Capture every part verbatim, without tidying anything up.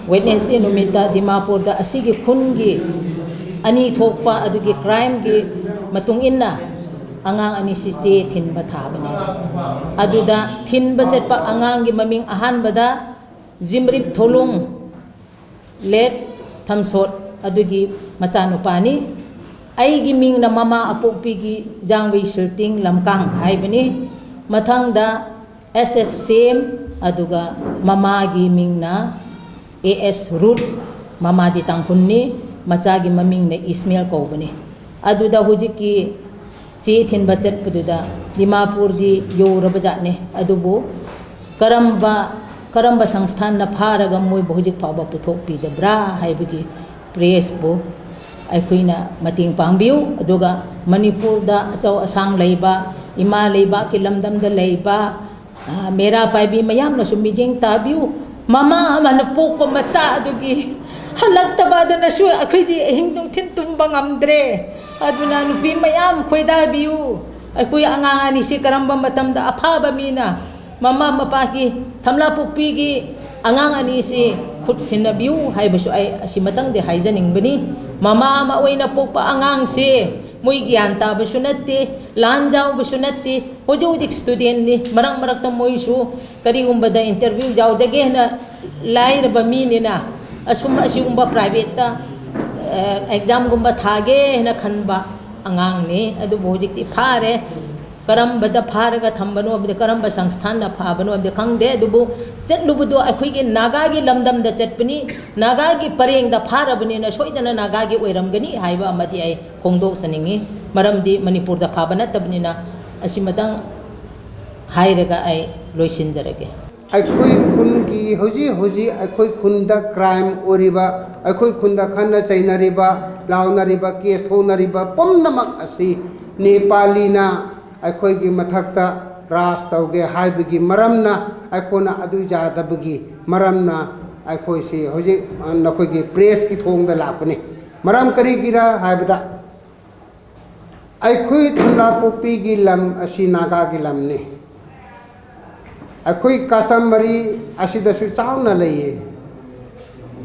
Wednesday ꯅꯨꯃꯤꯠꯇ ꯗꯤꯃꯥꯄꯨꯔꯗ ꯑꯁꯤꯒꯤ ꯈꯨꯟꯒꯤ ꯑꯅꯤ ꯊꯣꯛꯄ ꯑꯗꯨꯒꯤ ꯀ꯭ꯔꯥꯏꯝꯒꯤ ꯃꯇꯨꯡ ꯏꯟꯅ ꯑꯉꯥꯡ ꯑꯅꯤꯁꯤ ꯆꯦ ꯊꯤꯟꯕ ꯊꯥꯕꯅꯤ꯫ ꯑꯗꯨꯗ ꯊꯤꯟꯕ ꯆꯠꯄ ꯑꯉꯥꯡꯒꯤ ꯃꯃꯤꯡ ꯑꯍꯥꯟꯕꯗ ꯖꯤꯝꯔꯤꯞ ꯊꯣꯂꯨꯡ, ꯂꯦꯠ ꯊꯝꯁꯣꯠ ꯑꯗꯨꯒꯤ ꯃꯆꯥꯅꯨꯄꯥꯅꯤ꯫ ꯑꯩꯒꯤ ꯃꯤꯡꯅ ꯃꯃꯥ ꯑꯄꯣꯛꯄꯤꯒꯤ ꯖꯥꯡꯋꯩ ꯁꯤꯜꯇꯤꯡ ꯂꯝꯀꯥꯡ ꯍꯥꯏꯕꯅꯤ꯫ ꯃꯊꯪꯗ ꯑꯦꯁ ꯑꯦꯁ ꯁꯦꯝ, ꯑꯗꯨꯒ ꯃꯃꯥꯒꯤ ꯃꯤꯡꯅ ꯑꯦ ꯑꯦꯁ ꯔꯨꯠ, ꯃꯃꯥꯗꯤ ꯇꯥꯡꯈꯨꯜꯅꯤ, ꯃꯆꯥꯒꯤ ꯃꯃꯤꯡꯅ ꯏꯁꯃꯦꯜ ꯀꯧꯕꯅꯤ꯫ ꯑꯗꯨꯗ ꯍꯧꯖꯤꯛꯀꯤ ꯆꯦ ꯊꯤꯟꯕ ꯆꯠꯄꯗꯨꯗ ꯗꯤꯃꯥꯄꯨꯔꯗꯤ ꯌꯧꯔꯕ ꯖꯥꯠꯅꯤ꯫ ꯑꯗꯨꯕꯨ ꯀꯔꯝꯕ, ꯀꯔꯝꯕ ꯁꯪꯁꯊꯥꯟꯅ ꯐꯥꯔꯒ ꯃꯣꯏꯕꯨ ꯍꯧꯖꯤꯛ ꯐꯥꯎꯕ ꯄꯨꯊꯣꯛꯄꯤꯗꯕ꯭ꯔꯥ ꯍꯥꯏꯕꯒꯤ ꯄ꯭ꯔꯦꯁꯄꯨ ꯑꯩꯈꯣꯏꯅ ꯃꯇꯦꯡ ꯄꯥꯡꯕꯤꯌꯨ꯫ ꯑꯗꯨꯒ ꯃꯅꯤꯄꯨꯔꯗ ꯑꯆꯧ ꯑꯁꯥꯡ ꯂꯩꯕ, ꯏꯃꯥ ꯂꯩꯕꯥꯛꯀꯤ ꯂꯝꯗꯝꯗ ꯂꯩꯕ, ꯑ, ꯃꯦꯔꯥ ꯄꯥꯏꯕꯤ ꯃꯌꯥꯝꯅꯁꯨ ꯃꯤꯠꯌꯦꯡ ꯇꯥꯕꯤꯌꯨ꯫ ꯃꯃꯥ ꯑꯃꯅ ꯄꯣꯛꯄ ꯃꯆꯥ ꯑꯗꯨꯒꯤ ꯍꯜꯂꯛꯇꯕ ꯑꯗꯨꯅꯁꯨ ꯑꯩꯈꯣꯏꯗꯤ ꯑꯍꯤꯡ ꯅꯨꯡꯊꯤꯜ ꯇꯨꯝꯕ ꯉꯝꯗ꯭ꯔꯦ꯫ ꯑꯗꯨꯅ ꯅꯨꯄꯤ ꯃꯌꯥꯝ ꯈꯣꯏꯗꯥꯕꯤꯌꯨ꯫ ꯑꯩꯈꯣꯏ ꯑꯉꯥꯡ ꯑꯅꯤꯁꯤ ꯀꯔꯝꯕ ꯃꯇꯝꯗ ꯑꯐꯕ ꯃꯤꯅ ꯃꯃꯥ ꯃꯄꯥꯒꯤ, ꯊꯝꯂꯥꯄꯣꯛꯄꯤꯒꯤ ꯑꯉꯥꯡ ꯑꯅꯤꯁꯤ ꯈꯨꯠ ꯁꯤꯟꯅꯕꯤꯌꯨ ꯍꯥꯏꯕꯁꯨ ꯑꯩ ꯑꯁꯤꯃꯇꯪꯗꯤ ꯍꯥꯏꯖꯅꯤꯡꯕꯅꯤ꯫ ꯃꯃꯥ ꯑꯃ ꯑꯣꯏꯅ ꯄꯣꯛꯄ ꯑꯉꯥꯡꯁꯦ ꯃꯣꯏ ꯒ꯭ꯌꯥꯟ ꯇꯥꯕꯁꯨ ꯅꯠꯇꯦ, ꯂꯥꯟ ꯌꯥꯎꯕꯁꯨ ꯅꯠꯇꯦ꯫ ꯍꯧꯖꯤꯛ ꯍꯧꯖꯤꯛ ꯁ꯭ꯇꯨꯗꯦꯟꯅꯤ, ꯃꯔꯛ ꯃꯔꯛꯇ ꯃꯣꯏꯁꯨ ꯀꯔꯤꯒꯨꯝꯕꯗ ꯏꯟꯇꯔꯚ꯭ꯌꯨ ꯌꯥꯎꯖꯒꯦ ꯍꯥꯏꯅ ꯂꯥꯏꯔꯕ ꯃꯤꯅꯤꯅ ꯑꯁꯨꯝ ꯑꯁꯤꯒꯨꯝꯕ ꯄ꯭ꯔꯥꯏꯚꯦꯠꯇ, ꯑꯦ, ꯑꯦꯛꯖꯥꯝꯒꯨꯝꯕ ꯊꯥꯒꯦ ꯍꯥꯏꯅ ꯈꯟꯕ ꯑꯉꯥꯡꯅꯤ꯫ ꯑꯗꯨꯕꯨ ꯍꯧꯖꯤꯛꯇꯤ ꯐꯥꯔꯦ꯫ ꯀꯔꯝꯕꯗ ꯐꯥꯔꯒ ꯊꯝꯕꯅꯣ ꯍꯥꯏꯕꯗꯤ, ꯀꯔꯝꯕ ꯁꯪꯁꯊꯥꯟꯅ ꯐꯥꯕꯅꯣ ꯍꯥꯏꯕꯗꯤ ꯈꯪꯗꯦ꯫ ꯑꯗꯨꯕꯨ ꯆꯠꯂꯨꯕꯗꯣ ꯑꯩꯈꯣꯏꯒꯤ ꯅꯥꯒꯥꯒꯤ ꯂꯝꯗꯝꯗ ꯆꯠꯄꯅꯤ, ꯅꯥꯒꯥꯒꯤ ꯄꯔꯦꯡꯗ ꯐꯥꯔꯕꯅꯤꯅ ꯁꯣꯏꯗꯅ ꯅꯥꯒꯥꯒꯤ ꯑꯣꯏꯔꯝꯒꯅꯤ ꯍꯥꯏꯕ ꯑꯃꯗꯤ ꯑꯩ ꯐꯣꯡꯗꯣꯛꯆꯅꯤꯡꯉꯤ꯫ ꯃꯔꯝꯗꯤ ꯃꯅꯤꯄꯨꯔꯗ ꯐꯥꯕ ꯅꯠꯇꯕꯅꯤꯅ꯫ ꯑꯁꯤꯃꯇꯪ ꯍꯥꯏꯔꯒ ꯑꯩ ꯂꯣꯏꯁꯤꯟꯖꯔꯒꯦ꯫ ꯑꯩꯈꯣꯏ ꯈꯨꯟꯒꯤ ꯍꯧꯖꯤꯛ ꯍꯧꯖꯤꯛ ꯑꯩꯈꯣꯏ ꯈꯨꯟꯗ ꯀ꯭ꯔꯥꯏꯝ ꯑꯣꯏꯔꯤꯕ, ꯑꯩꯈꯣꯏ ꯈꯨꯟꯗ ꯈꯠꯅ ꯆꯩꯅꯔꯤꯕ, ꯂꯥꯎꯅꯔꯤꯕ, ꯀꯦꯁ ꯊꯣꯛꯅꯔꯤꯕ ꯄꯨꯝꯅꯃꯛ ꯑꯁꯤ ꯅꯦꯄꯥꯂꯤꯅ ꯑꯩꯈꯣꯏꯒꯤ ꯃꯊꯛꯇ ꯔꯥꯖ ꯇꯧꯒꯦ ꯍꯥꯏꯕꯒꯤ ꯃꯔꯝꯅ, ꯑꯩꯈꯣꯏꯅ ꯑꯗꯨ ꯌꯥꯗꯕꯒꯤ ꯃꯔꯝꯅ ꯑꯩꯈꯣꯏꯁꯤ ꯍꯧꯖꯤꯛ ꯅꯈꯣꯏꯒꯤ ꯄ꯭ꯔꯦꯁꯀꯤ ꯊꯣꯡꯗ ꯂꯥꯛꯄꯅꯤ꯫ ꯃꯔꯝ ꯀꯔꯤꯒꯤꯔ ꯍꯥꯏꯕꯗ, ꯑꯩꯈꯣꯏ ꯊꯝꯂꯥꯄꯣꯛꯄꯤꯒꯤ ꯂꯝ ꯑꯁꯤ ꯅꯥꯒꯥꯒꯤ ꯂꯝꯅꯤ꯫ ꯑꯩꯈꯣꯏ ꯀꯁꯇꯃꯔꯤ ꯑꯁꯤꯗꯁꯨ ꯆꯥꯎꯅ ꯂꯩꯌꯦ꯫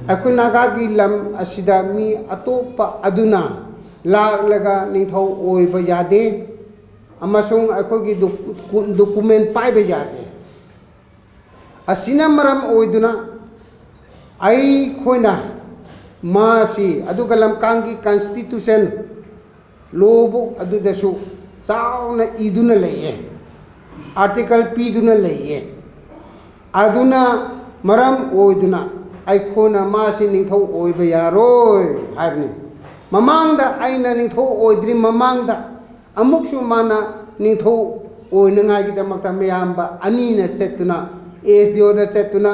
ꯑꯩꯈꯣꯏ ꯅꯥꯒꯥꯒꯤ ꯂꯝ ꯑꯁꯤꯗ ꯃꯤ ꯑꯇꯣꯞꯄ ꯑꯗꯨꯅ ꯂꯥꯛꯂꯒ ꯅꯤꯡꯊꯧ ꯑꯣꯏꯕ ꯌꯥꯗꯦ, ꯑꯃꯁꯨꯡ ꯑꯩꯈꯣꯏꯒꯤ ꯗꯣꯀꯨ-, ꯗꯣꯀꯨꯃꯦꯟ ꯄꯥꯏꯕ ꯌꯥꯗꯦ꯫ ꯑꯁꯤꯅ ꯃꯔꯝ ꯑꯣꯏꯗꯨꯅ ꯑꯩꯈꯣꯏꯅ ꯃꯥꯁꯤ, ꯑꯗꯨꯒ ꯂꯝꯀꯥꯡꯒꯤ ꯀꯟꯁꯇꯤꯇ꯭ꯌꯨꯁꯟ ꯂꯣꯕꯨꯛ ꯑꯗꯨꯗꯁꯨ ꯆꯥꯎꯅ ꯏꯗꯨꯅ ꯂꯩꯌꯦ, ꯑꯥꯔꯇꯤꯀꯜ ꯄꯤꯗꯨꯅ ꯂꯩꯌꯦ꯫ ꯑꯗꯨꯅ ꯃꯔꯝ ꯑꯣꯏꯗꯨꯅ ꯑꯩꯈꯣꯏꯅ ꯃꯥꯁꯤ ꯅꯤꯡꯊꯧ ꯑꯣꯏꯕ ꯌꯥꯔꯣꯏ ꯍꯥꯏꯕꯅꯤ꯫ ꯃꯃꯥꯡꯗ ꯑꯩꯅ ꯅꯤꯡꯊꯧ ꯑꯣꯏꯗ꯭ꯔꯤ ꯃꯃꯥꯡꯗ ꯑꯃꯨꯛꯁꯨ ꯃꯥꯅ ꯅꯤꯡꯊꯧ ꯑꯣꯏꯅꯉꯥꯏꯒꯤꯗꯃꯛꯇ ꯃꯌꯥꯝꯕ ꯑꯅꯤꯅ ꯆꯠꯇꯨꯅ, ꯑꯦꯁ ꯗꯤ ꯑꯣꯗ ꯆꯠꯇꯨꯅ,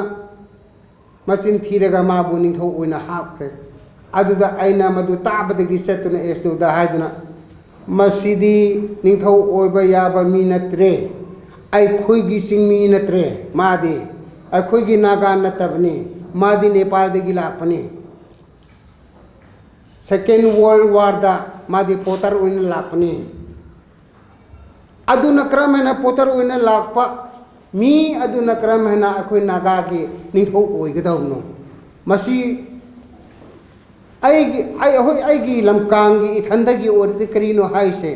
ꯃꯆꯤꯟ ꯊꯤꯔꯒ ꯃꯥꯕꯨ ꯅꯤꯡꯊꯧ ꯑꯣꯏꯅ ꯍꯥꯞꯈ꯭ꯔꯦ꯫ ꯑꯗꯨꯗ ꯑꯩꯅ ꯃꯗꯨ ꯇꯥꯕꯗꯒꯤ ꯆꯠꯇꯨꯅ ꯑꯦꯁ ꯗꯤ ꯑꯣꯗ ꯍꯥꯏꯗꯨꯅ, "ꯃꯁꯤꯗꯤ ꯅꯤꯡꯊꯧ ꯑꯣꯏꯕ ꯌꯥꯕ ꯃꯤ ꯅꯠꯇ꯭ꯔꯦ, ꯑꯩꯈꯣꯏꯒꯤ ꯆꯤꯡꯃꯤ ꯅꯠꯇ꯭ꯔꯦ, ꯃꯥꯗꯤ ꯑꯩꯈꯣꯏꯒꯤ ꯅꯥꯒꯥ ꯅꯠꯇꯕꯅꯤ, ꯃꯥꯗꯤ ꯅꯦꯄꯥꯜꯗꯒꯤ ꯂꯥꯛꯄꯅꯤ, ꯁꯦꯀꯦꯟ ꯋꯥꯔꯜ ꯋꯥꯔꯗ ꯃꯥꯗꯤ ꯄꯣꯇꯔ ꯑꯣꯏꯅ ꯂꯥꯛꯄꯅꯤ"꯫ ꯑꯗꯨꯅ ꯀꯔꯝ ꯍꯥꯏꯅ ꯄꯣꯇꯔ ꯑꯣꯏꯅ ꯂꯥꯛꯄ ꯃꯤ ꯑꯗꯨꯅ ꯀꯔꯝ ꯍꯥꯏꯅ ꯑꯩꯈꯣꯏ ꯅꯥꯒꯥꯒꯤ ꯅꯤꯡꯊꯧ ꯑꯣꯏꯒꯗꯧꯕꯅꯣ? ꯃꯁꯤ ꯑꯩꯒꯤ, ꯑꯩ, ꯍꯣꯏ, ꯑꯩꯒꯤ ꯂꯝꯀꯥꯡꯒꯤ ꯏꯊꯟꯗꯒꯤ ꯑꯣꯏꯔꯗꯤ ꯀꯔꯤꯅꯣ ꯍꯥꯏꯁꯦ?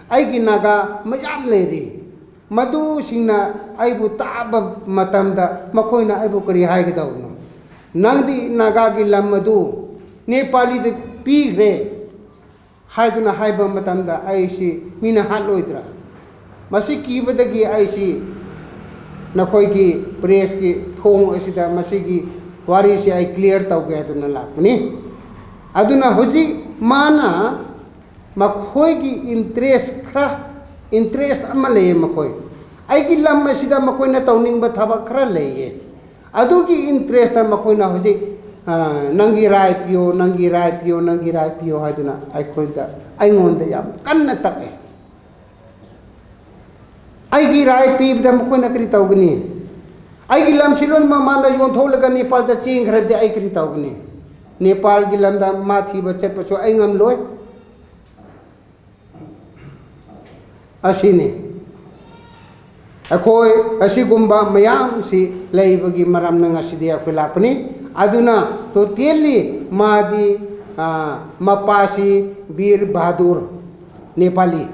ꯑꯩꯒꯤ ꯅꯥꯒꯥ ꯃꯌꯥꯝ ꯂꯩꯔꯤ꯫ ꯃꯗꯨꯁꯤꯡꯅ ꯑꯩꯕꯨ ꯇꯥꯕ ꯃꯇꯝꯗ ꯃꯈꯣꯏꯅ ꯑꯩꯕꯨ ꯀꯔꯤ ꯍꯥꯏꯒꯗꯧꯕꯅꯣ? "ꯅꯪꯗꯤ ꯅꯥꯒꯥꯒꯤ ꯂꯝ ꯑꯗꯨ ꯅꯦꯄꯥꯂꯤꯗ ꯄꯤꯈ꯭ꯔꯦ" ꯍꯥꯏꯗꯨꯅ ꯍꯥꯏꯕ ꯃꯇꯝꯗ ꯑꯩꯁꯤ ꯃꯤꯅ ꯍꯥꯠꯂꯣꯏꯗ꯭ꯔꯥ? ꯃꯁꯤ ꯀꯤꯕꯗꯒꯤ ꯑꯩꯁꯤ ꯅꯈꯣꯏꯒꯤ ꯄ꯭ꯔꯦꯁꯀꯤ ꯊꯣꯡ ꯑꯁꯤꯗ ꯃꯁꯤꯒꯤ ꯋꯥꯔꯤꯁꯤ ꯑꯩ ꯀ꯭ꯂꯤꯌꯥꯔ ꯇꯧꯒꯦ ꯍꯥꯏꯗꯨꯅ ꯂꯥꯛꯄꯅꯤ꯫ ꯑꯗꯨꯅ ꯍꯧꯖꯤꯛ ꯃꯥꯅ ꯃꯈꯣꯏꯒꯤ ꯏꯟꯇꯔꯦꯁ ꯈꯔ, ꯏꯟꯇꯔꯦꯁ ꯑꯃ ꯂꯩꯌꯦ ꯃꯈꯣꯏ꯫ ꯑꯩꯒꯤ ꯂꯝ ꯑꯁꯤꯗ ꯃꯈꯣꯏꯅ ꯇꯧꯅꯤꯡꯕ ꯊꯕꯛ ꯈꯔ ꯂꯩꯌꯦ꯫ ꯑꯗꯨꯒꯤ ꯏꯟꯇꯔꯦꯁꯇ ꯃꯈꯣꯏꯅ ꯍꯧꯖꯤꯛ, ꯑ, "ꯅꯪꯒꯤ ꯔꯥꯏ ꯄꯤꯌꯣ, ꯅꯪꯒꯤ ꯔꯥꯏ ꯄꯤꯌꯣ, ꯅꯪꯒꯤ ꯔꯥꯏ ꯄꯤꯌꯣ" ꯍꯥꯏꯗꯨꯅ ꯑꯩꯈꯣꯏꯗ, ꯑꯩꯉꯣꯟꯗ ꯌꯥꯝ ꯀꯟꯅ ꯇꯛꯑꯦ꯫ ꯑꯩꯒꯤ ꯔꯥꯏ ꯄꯤꯕꯗ ꯃꯈꯣꯏꯅ ꯀꯔꯤ ꯇꯧꯒꯅꯤ? ꯑꯩꯒꯤ ꯂꯝꯁꯤ ꯂꯣꯏꯅꯃꯛ ꯃꯥꯅ ꯌꯣꯟꯊꯣꯛꯂꯒ ꯅꯦꯄꯥꯜꯗ ꯆꯦꯟꯈ꯭ꯔꯗꯤ ꯑꯩ ꯀꯔꯤ ꯇꯧꯒꯅꯤ? ꯅꯦꯄꯥꯜꯒꯤ ꯂꯝꯗ ꯃꯥ ꯊꯤꯕ ꯆꯠꯄꯁꯨ ꯑꯩ ꯉꯝꯂꯣꯏ꯫ ꯑꯁꯤꯅꯤ꯫ ꯑꯩꯈꯣꯏ ꯑꯁꯤꯒꯨꯝꯕ ꯃꯌꯥꯝꯁꯤ ꯂꯩꯕꯒꯤ ꯃꯔꯝꯅ ꯉꯁꯤꯗꯤ ꯑꯩꯈꯣꯏ ꯂꯥꯛꯄꯅꯤ꯫ ꯑꯗꯨꯅ totally ꯃꯥꯗꯤ, ꯑ, ꯃꯄꯥꯁꯤ ꯕꯤꯔ ꯕꯍꯥꯗꯨꯔ ꯅꯦꯄꯥꯂꯤ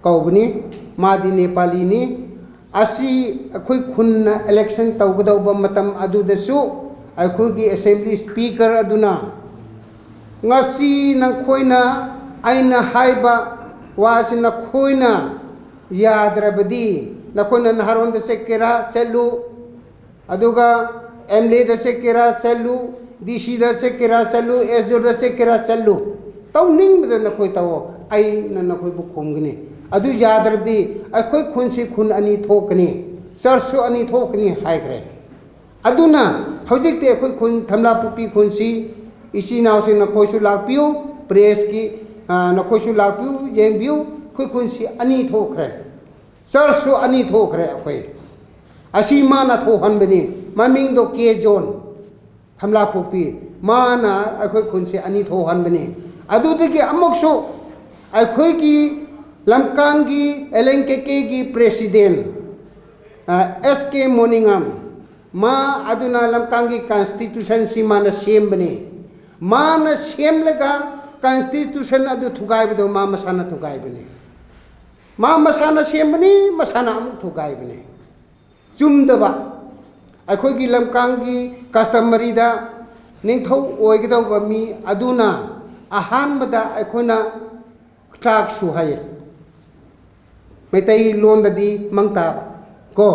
ꯀꯧꯕꯅꯤ꯫ ꯃꯥꯗꯤ ꯅꯦꯄꯥꯂꯤꯅꯤ꯫ ꯑꯁꯤ ꯑꯩꯈꯣꯏ ꯈꯨꯟꯅ election ꯇꯧꯒꯗꯧꯕ ꯃꯇꯝ ꯑꯗꯨꯗꯁꯨ ꯑꯩꯈꯣꯏꯒꯤ assembly speaker ꯑꯗꯨꯅ, "ꯉꯁꯤ ꯅꯈꯣꯏꯅ ꯑꯩꯅ ꯍꯥꯏꯕ ꯋꯥꯁꯤ ꯅꯈꯣꯏꯅ ꯌꯥꯗ꯭ꯔꯕꯗꯤ, ꯅꯈꯣꯏꯅ ꯅꯍꯥꯔꯣꯟꯗ ꯆꯠꯀꯦꯔꯥ ꯆꯠꯂꯨ, ꯑꯗꯨꯒ MLAꯗ ꯆꯠꯀꯦꯔꯥ ꯆꯠꯂꯨ, DCꯗ ꯆꯠꯀꯦꯔꯥ ꯆꯠꯂꯨ, SDOꯗ ꯆꯠꯀꯦꯔꯥ ꯆꯠꯂꯨ, ꯇꯧꯅꯤꯡꯕꯗ ꯅꯈꯣꯏ ꯇꯧꯑꯣ, ꯑꯩꯅ ꯅꯈꯣꯏꯕꯨ ꯈꯨꯝꯒꯅꯤ꯫ ꯑꯗꯨ ꯌꯥꯗ꯭ꯔꯕꯗꯤ ꯑꯩꯈꯣꯏ ꯈꯨꯟꯁꯤ ꯈꯨꯟ ꯑꯅꯤ ꯊꯣꯛꯀꯅꯤ, churchꯁꯨ ꯑꯅꯤ ꯊꯣꯛꯀꯅꯤ" ꯍꯥꯏꯈ꯭ꯔꯦ꯫ ꯑꯗꯨꯅ ꯍꯧꯖꯤꯛꯇꯤ ꯑꯩꯈꯣꯏ ꯈꯨꯟ, ꯊꯝꯂꯥꯄꯣꯛꯄꯤ ꯈꯨꯟꯁꯤ, ꯏꯆꯤꯟ ꯏꯅꯥꯎꯁꯤꯡ ꯅꯈꯣꯏꯁꯨ ꯂꯥꯛꯄꯤꯌꯨ, pressꯀꯤ, ꯑ, ꯅꯈꯣꯏꯁꯨ ꯂꯥꯛꯄꯤꯌꯨ, ꯌꯦꯡꯕꯤꯌꯨ꯫ ꯑꯩꯈꯣꯏ ꯈꯨꯟꯁꯤ ꯑꯅꯤ ꯊꯣꯛꯈ꯭ꯔꯦ, churchꯁꯨ ꯑꯅꯤ ꯊꯣꯛꯈ꯭ꯔꯦ꯫ ꯑꯩꯈꯣꯏ ꯑꯁꯤ ꯃꯥꯅ ꯊꯣꯛꯍꯟꯕꯅꯤ, ꯃꯃꯤꯡꯗꯣ ꯀꯦ ꯖꯣꯟ꯫ ꯊꯝꯂꯥꯄꯣꯛꯄꯤ, ꯃꯥꯅ ꯑꯩꯈꯣꯏ ꯈꯨꯟꯁꯦ ꯑꯅꯤ ꯊꯣꯛꯍꯟꯕꯅꯤ꯫ ꯑꯗꯨꯗꯒꯤ ꯑꯃꯨꯛꯁꯨ ꯑꯩꯈꯣꯏꯒꯤ ꯂꯝꯀꯥꯡꯒꯤ LNKKꯒꯤ president, ꯑ, S K ꯃꯣꯅꯤꯉꯥꯝ, ꯃꯥ ꯑꯗꯨꯅ ꯂꯝꯀꯥꯡꯒꯤ constitutionꯁꯤ ꯃꯥꯅ ꯁꯦꯝꯕꯅꯤ꯫ ꯃꯥꯅ ꯁꯦꯝꯂꯒ constitution ꯑꯗꯨ ꯊꯨꯒꯥꯏꯕꯗꯣ ꯃꯥ ꯃꯁꯥꯅ ꯊꯨꯒꯥꯏꯕꯅꯤ꯫ ꯃꯥ ꯃꯁꯥꯅ ꯁꯦꯝꯕꯅꯤ, ꯃꯁꯥꯅ ꯑꯃꯨꯛ ꯊꯨꯒꯥꯏꯕꯅꯤ꯫ ꯆꯨꯝꯗꯕ, ꯑꯩꯈꯣꯏꯒꯤ ꯂꯝꯀꯥꯡꯒꯤ customaryꯗ ꯅꯤꯡꯊꯧ ꯑꯣꯏꯒꯗꯧꯕ ꯃꯤ ꯑꯗꯨꯅ ꯑꯍꯥꯟꯕꯗ ꯑꯩꯈꯣꯏꯅ clerkꯁꯨ ꯍꯥꯏꯌꯦ꯫ ꯃꯩꯇꯩꯂꯣꯟꯗꯗꯤ ꯃꯪ ꯇꯥꯕ ꯀꯣ,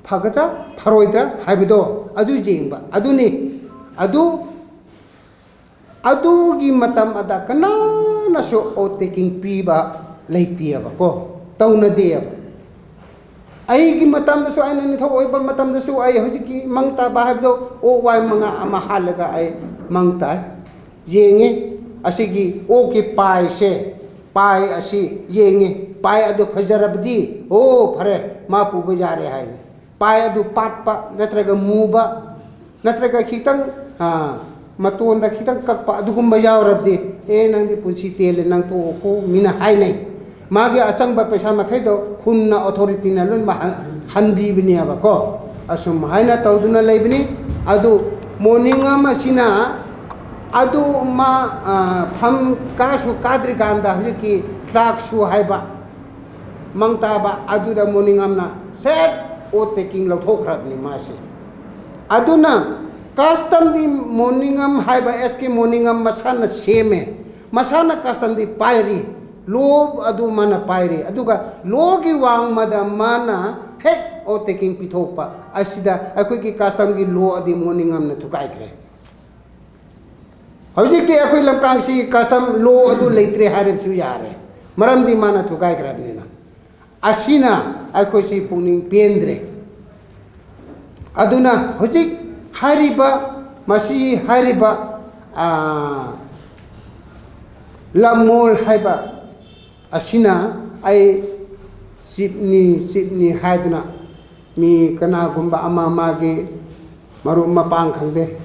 ꯐꯒꯗ꯭ꯔꯥ ꯐꯔꯣꯏꯗ꯭ꯔꯥ ꯍꯥꯏꯕꯗꯣ ꯑꯗꯨ ꯌꯦꯡꯕ ꯑꯗꯨꯅꯤ꯫ ꯑꯗꯨ ꯑꯗꯨꯒꯤ ꯃꯇꯝ ꯑꯗ ꯀꯅꯥꯅꯁꯨ oath taking ꯄꯤꯕ ꯂꯩꯇꯦꯕꯀꯣ, ꯇꯧꯅꯗꯦꯕ꯫ ꯑꯩꯒꯤ ꯃꯇꯝꯗꯁꯨ, ꯑꯩꯅ ꯅꯤꯡꯊꯧ ꯑꯣꯏꯕ ꯃꯇꯝꯗꯁꯨ, ꯑꯩ ꯍꯧꯖꯤꯛꯀꯤ ꯃꯪ ꯇꯥꯕ ꯍꯥꯏꯕꯗꯣ ꯑꯣꯛ ꯋꯥꯏ ꯃꯉꯥ ꯑꯃ ꯍꯥꯜꯂꯒ ꯑꯩ ꯃꯪ ꯇꯥꯏ꯫ ꯌꯦꯡꯉꯤ, ꯑꯁꯤꯒꯤ ꯑꯣꯛꯀꯤ ꯄꯥꯏꯁꯦ, ꯄꯥꯏ ꯑꯁꯤ ꯌꯦꯡꯉꯤ, ꯄꯥꯏ ꯑꯗꯨ ꯐꯖꯔꯕꯗꯤ, "ꯑꯣ, ꯐꯔꯦ, ꯃꯥ ꯄꯨꯕ ꯌꯥꯔꯦ" ꯍꯥꯏꯅꯤ꯫ ꯄꯥꯏ ꯑꯗꯨ ꯄꯥꯠꯄ ꯅꯠꯇ꯭ꯔꯒ ꯃꯨꯕ ꯅꯠꯇ꯭ꯔꯒ ꯈꯤꯇꯪ, ꯑ, ꯃꯇꯣꯟꯗ ꯈꯤꯇꯪ ꯀꯛꯄ ꯑꯗꯨꯒꯨꯝꯕ ꯌꯥꯎꯔꯕꯗꯤ, "ꯑꯦ, ꯅꯪꯗꯤ ꯄꯨꯟꯁꯤ ꯇꯦꯜꯂꯦ, ꯅꯪ ꯇꯣꯛꯑꯣꯀꯣ" ꯃꯤꯅ ꯍꯥꯏꯅꯩ꯫ ꯃꯥꯒꯤ ꯑꯆꯪꯕ ꯄꯩꯁꯥ ꯃꯈꯩꯗꯣ ꯈꯨꯟꯅ, authorityꯅ ꯂꯣꯏꯅꯃꯛ ꯍꯟ-, ꯍꯟꯕꯤꯕꯅꯦꯕꯀꯣ꯫ ꯑꯁꯨꯝ ꯍꯥꯏꯅ ꯇꯧꯗꯨꯅ ꯂꯩꯕꯅꯤ꯫ ꯑꯗꯨ ꯃꯣꯔꯅꯤꯡꯉꯝ ꯑꯁꯤꯅ ꯑꯗꯨ ꯃꯥ, ꯑ, ꯐꯝ ꯀꯥꯁꯨ ꯀꯥꯗ꯭ꯔꯤꯀꯥꯟꯗ ꯍꯧꯖꯤꯛꯀꯤ ꯀ꯭ꯂꯥꯔꯛꯁꯨ ꯍꯥꯏꯕ ꯃꯪ ꯇꯥꯕ ꯑꯗꯨꯗ ꯃꯣꯔꯅꯤꯡꯉꯝꯅ ꯁꯦꯠ ꯑꯣꯠ ꯇꯦꯀꯤꯡ ꯂꯧꯊꯣꯛꯈ꯭ꯔꯕꯅꯤ ꯃꯥꯁꯦ꯫ ꯑꯗꯨꯅ ꯀꯁꯇꯝꯗꯤ ꯃꯣꯔꯅꯤꯡꯉꯝ ꯍꯥꯏꯕ ꯑꯦꯁ ꯀꯦ ꯃꯣꯔꯅꯤꯡꯉꯝ ꯃꯁꯥꯅ ꯁꯦꯝꯃꯦ꯫ ꯃꯁꯥꯅ ꯀꯁꯇꯝꯗꯤ ꯄꯥꯏꯔꯤ꯫ ꯂꯣ ꯑꯗꯨ ꯃꯥꯅ ꯄꯥꯏꯔꯤ꯫ ꯑꯗꯨꯒ ꯂꯣꯒꯤ ꯋꯥꯡꯃꯗ ꯃꯥꯅ ꯍꯦꯛ ꯑꯣꯠ ꯇꯦꯀꯤꯡ ꯄꯤꯊꯣꯛꯄ ꯑꯁꯤꯗ ꯑꯩꯈꯣꯏꯒꯤ ꯀꯁꯇꯝꯒꯤ ꯂꯣ ꯑꯗꯤ ꯃꯣꯔꯅꯤꯡꯉꯝꯅ ꯊꯨꯒꯥꯏꯈ꯭ꯔꯦ꯫ ꯍꯧꯖꯤꯛꯇꯤ ꯑꯩꯈꯣꯏ ꯂꯝꯀꯥꯡꯁꯤ ꯀꯁꯇꯝ ꯂꯣ ꯑꯗꯨ ꯂꯩꯇ꯭ꯔꯦ ꯍꯥꯏꯔꯕꯁꯨ ꯌꯥꯔꯦ, ꯃꯔꯝꯗꯤ ꯃꯥꯅ ꯊꯨꯒꯥꯏꯈ꯭ꯔꯕꯅꯤꯅ꯫ ꯑꯁꯤꯅ ꯑꯩꯈꯣꯏꯁꯤ ꯄꯨꯛꯅꯤꯡ ꯄꯦꯟꯗ꯭ꯔꯦ꯫ ꯑꯗꯨꯅ ꯍꯧꯖꯤꯛ ꯍꯥꯏꯔꯤꯕ, ꯃꯁꯤ ꯍꯥꯏꯔꯤꯕ, ꯑꯥ, ꯂꯝꯃꯣꯜ ꯍꯥꯏꯕ ꯑꯁꯤꯅ ꯑꯩ ꯆꯤꯞꯅꯤ, ꯆꯤꯞꯅꯤ ꯍꯥꯏꯗꯨꯅ ꯃꯤ ꯀꯅꯥꯒꯨꯝꯕ ꯑꯃ ꯃꯥꯒꯤ ꯃꯔꯨꯞ ꯃꯄꯥꯡ ꯈꯪꯗꯦ,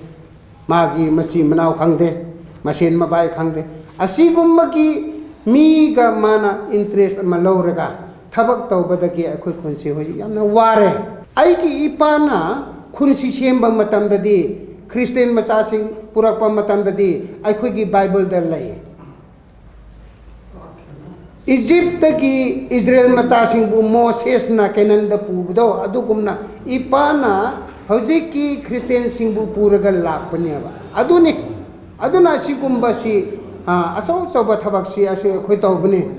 ꯃꯥꯒꯤ ꯃꯆꯤꯟ ꯃꯅꯥꯎ ꯈꯪꯗꯦ, ꯃꯁꯦꯟ ꯃꯕꯥꯏ ꯈꯪꯗꯦ, ꯑꯁꯤꯒꯨꯝꯕꯒꯤ ꯃꯤꯒ ꯃꯥꯅ ꯏꯟꯇꯔꯦꯁ ꯑꯃ ꯂꯧꯔꯒ ꯊꯕꯛ ꯇꯧꯕꯗꯒꯤ ꯑꯩꯈꯣꯏ ꯈꯨꯟꯁꯤ ꯍꯧꯖꯤꯛ ꯌꯥꯝꯅ ꯋꯥꯔꯦ꯫ ꯑꯩꯒꯤ ꯏꯄꯥꯅ ꯈꯨꯟꯁꯤ ꯁꯦꯝꯕ ꯃꯇꯝꯗꯗꯤ, ꯈ꯭ꯔꯤꯁꯇꯦꯟ ꯃꯆꯥꯁꯤꯡ ꯄꯨꯔꯛꯄ ꯃꯇꯝꯗꯗꯤ ꯑꯩꯈꯣꯏꯒꯤ ꯕꯥꯏꯕꯜꯗ ꯂꯩ꯫ ꯏꯖꯤꯞꯇꯒꯤ ꯏꯖꯔꯦꯜ ꯃꯆꯥꯁꯤꯡꯕꯨ ꯃꯣꯁꯦꯁꯅ ꯀꯦꯅꯥꯟꯗ ꯄꯨꯕꯗꯣ, ꯑꯗꯨꯒꯨꯝꯅ ꯏꯄꯥꯅ ꯍꯧꯖꯤꯛꯀꯤ ꯈ꯭ꯔꯤꯁꯇꯦꯟꯁꯤꯡꯕꯨ ꯄꯨꯔꯒ ꯂꯥꯛꯄꯅꯦꯕ꯫ ꯑꯗꯨꯅꯤ, ꯑꯗꯨꯅ ꯑꯁꯤꯒꯨꯝꯕꯁꯤ, ꯑ, ꯑꯆꯧ ꯑꯆꯧꯕ ꯊꯕꯛꯁꯤ ꯑꯁꯤ ꯑꯩꯈꯣꯏ ꯇꯧꯕꯅꯤ꯫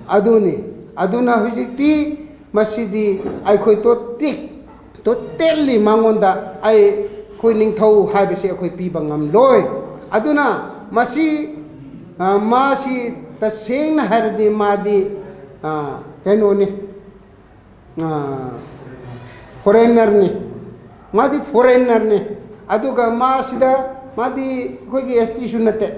ꯑꯗꯨꯅꯤ, ꯑꯗꯨꯅ ꯍꯧꯖꯤꯛꯇꯤ ꯃꯁꯤꯗꯤ ꯑꯩꯈꯣꯏ ꯇꯣꯇꯤ ꯇꯣꯇꯦꯜꯂꯤ ꯃꯉꯣꯟꯗ ꯑꯩ, ꯑꯩꯈꯣꯏ ꯅꯤꯡꯊꯧ ꯍꯥꯏꯕꯁꯤ ꯑꯩꯈꯣꯏ ꯄꯤꯕ ꯉꯝꯂꯣꯏ꯫ ꯑꯗꯨꯅ ꯃꯁꯤ, ꯑ, ꯃꯥꯁꯤ ꯇꯁꯦꯡꯅ ꯍꯥꯏꯔꯗꯤ ꯃꯥꯗꯤ, ꯑ, ꯀꯩꯅꯣꯅꯤ, ꯑ, ꯐꯣꯔꯦꯟꯅꯔꯅꯤ꯫ ꯃꯥꯗꯤ ꯐꯣꯔꯦꯟꯅꯔꯅꯤ꯫ ꯑꯗꯨꯒ ꯃꯥꯁꯤꯗ, ꯃꯥꯗꯤ ꯑꯩꯈꯣꯏꯒꯤ ꯑꯦꯁ ꯇꯤꯁꯨ ꯅꯠꯇꯦ꯫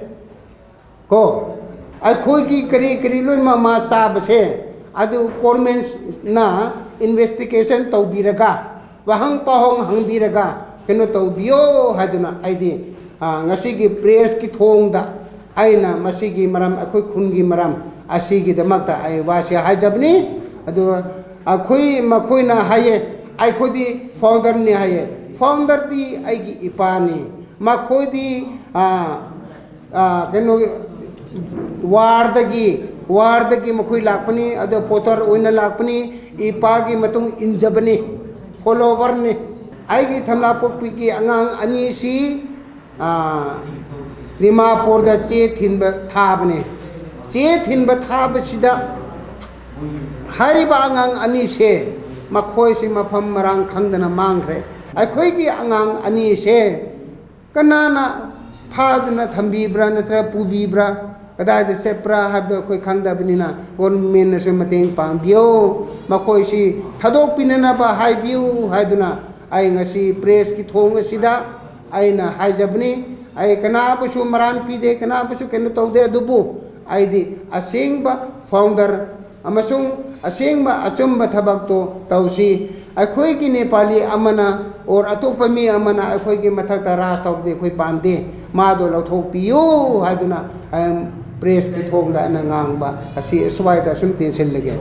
ꯀꯣ, ꯑꯩꯈꯣꯏꯒꯤ ꯀꯔꯤ ꯀꯔꯤ ꯂꯣꯏꯅꯃꯛ ꯃꯥ ꯆꯥꯕꯁꯦ, ꯑꯗꯨ ꯒꯣꯔꯃꯦꯟꯅ ꯏꯟꯚꯦꯁꯇꯤꯒꯦꯁꯟ ꯇꯧꯕꯤꯔꯒ, ꯋꯥꯍꯪ ꯄꯥꯎꯍꯪ ꯍꯪꯕꯤꯔꯒ ꯀꯩꯅꯣ ꯇꯧꯕꯤꯌꯣ ꯍꯥꯏꯗꯨꯅ ꯑꯩꯗꯤ, ꯑ, ꯉꯁꯤꯒꯤ ꯄ꯭ꯔꯦꯁꯀꯤ ꯊꯣꯡꯗ ꯑꯩꯅ ꯃꯁꯤꯒꯤ ꯃꯔꯝ, ꯑꯩꯈꯣꯏ ꯈꯨꯟꯒꯤ ꯃꯔꯝ ꯑꯁꯤꯒꯤꯗꯃꯛꯇ ꯑꯩ ꯋꯥꯁꯤ ꯍꯥꯏꯖꯕꯅꯤ꯫ ꯑꯗꯨꯒ ꯑꯩꯈꯣꯏ, ꯃꯈꯣꯏꯅ ꯍꯥꯏꯌꯦ, "ꯑꯩꯈꯣꯏꯗꯤ ꯐꯥꯎꯟꯗꯔꯅꯤ" ꯍꯥꯏꯌꯦ꯫ Founderꯗꯤ ꯑꯩꯒꯤ ꯏꯄꯥꯅꯤ꯫ ꯃꯈꯣꯏꯗꯤ, ꯑꯥ, ꯑꯥ, ꯀꯩꯅꯣ, warꯗꯒꯤ, warꯗꯒꯤ ꯃꯈꯣꯏ ꯂꯥꯛꯄꯅꯤ, ꯑꯗꯣ voter ꯑꯣꯏꯅ ꯂꯥꯛꯄꯅꯤ꯫ ꯏꯄꯥꯒꯤ ꯃꯇꯨꯡ ꯏꯟꯖꯕꯅꯤ, followerꯅꯤ꯫ ꯑꯩꯒꯤ ꯊꯝꯂꯥꯄꯣꯛꯄꯤꯒꯤ ꯑꯉꯥꯡ ꯑꯅꯤꯁꯤ, ꯑꯥ, ꯗꯤꯃꯥꯄꯨꯔꯗ ꯆꯦ ꯊꯤꯟꯕ ꯊꯥꯕꯅꯤ꯫ ꯆꯦ ꯊꯤꯟꯕ ꯊꯥꯕꯁꯤꯗ ꯍꯥꯏꯔꯤꯕ ꯑꯉꯥꯡ ꯑꯅꯤꯁꯦ, ꯃꯈꯣꯏꯁꯤ ꯃꯐꯝ ꯃꯔꯥꯡ ꯈꯪꯗꯅ ꯃꯥꯡꯈ꯭ꯔꯦ꯫ ꯑꯩꯈꯣꯏꯒꯤ ꯑꯉꯥꯡ ꯑꯅꯤꯁꯦ ꯀꯅꯥꯅ ꯐꯥꯗꯨꯅ ꯊꯝꯕꯤꯕ꯭ꯔꯥ ꯅꯠꯇ꯭ꯔꯒ ꯄꯨꯕꯤꯕ꯭ꯔꯥ, ꯀꯗꯥꯏꯗ ꯆꯠꯄ꯭ꯔꯥ ꯍꯥꯏꯕꯗꯣ ꯑꯩꯈꯣꯏ ꯈꯪꯗꯕꯅꯤꯅ, governmentꯅꯁꯨ ꯃꯇꯦꯡ ꯄꯥꯡꯕꯤꯌꯨ, ꯃꯈꯣꯏꯁꯤ ꯊꯥꯗꯣꯛꯄꯤꯅꯅꯕ ꯍꯥꯏꯕꯤꯌꯨ ꯍꯥꯏꯗꯨꯅ ꯑꯩ ꯉꯁꯤ pressꯀꯤ ꯊꯣꯡ ꯑꯁꯤꯗ ꯑꯩꯅ ꯍꯥꯏꯖꯕꯅꯤ꯫ ꯑꯩ ꯀꯅꯥꯕꯨꯁꯨ ꯃꯔꯥꯟ ꯄꯤꯗꯦ, ꯀꯅꯥꯕꯨꯁꯨ ꯀꯩꯅꯣ ꯇꯧꯗꯦ, ꯑꯗꯨꯕꯨ ꯑꯩꯗꯤ ꯑꯁꯦꯡꯕ founder ꯑꯃꯁꯨꯡ ꯑꯁꯦꯡꯕ ꯑꯆꯨꯝꯕ ꯊꯕꯛꯇꯣ ꯇꯧꯁꯤ꯫ ꯑꯩꯈꯣꯏꯒꯤ ꯅꯦꯄꯥꯂꯤ ꯑꯃꯅ or ꯑꯇꯣꯞꯄ ꯃꯤ ꯑꯃꯅ ꯑꯩꯈꯣꯏꯒꯤ ꯃꯊꯛꯇ ꯔꯥꯖ ꯇꯧꯕꯗꯤ ꯑꯩꯈꯣꯏ ꯄꯥꯝꯗꯦ꯫ ꯃꯥꯗꯣ ꯂꯧꯊꯣꯛꯄꯤꯌꯨ ꯍꯥꯏꯗꯨꯅ, ꯑꯝ, pressꯀꯤ ꯊꯣꯡꯗ ꯑꯩꯅ ꯉꯥꯡꯕ ꯑꯁꯤ ꯑꯁ꯭ꯋꯥꯏꯗ ꯁꯨꯝ ꯇꯦꯟꯁꯤꯜꯂꯒꯦ꯫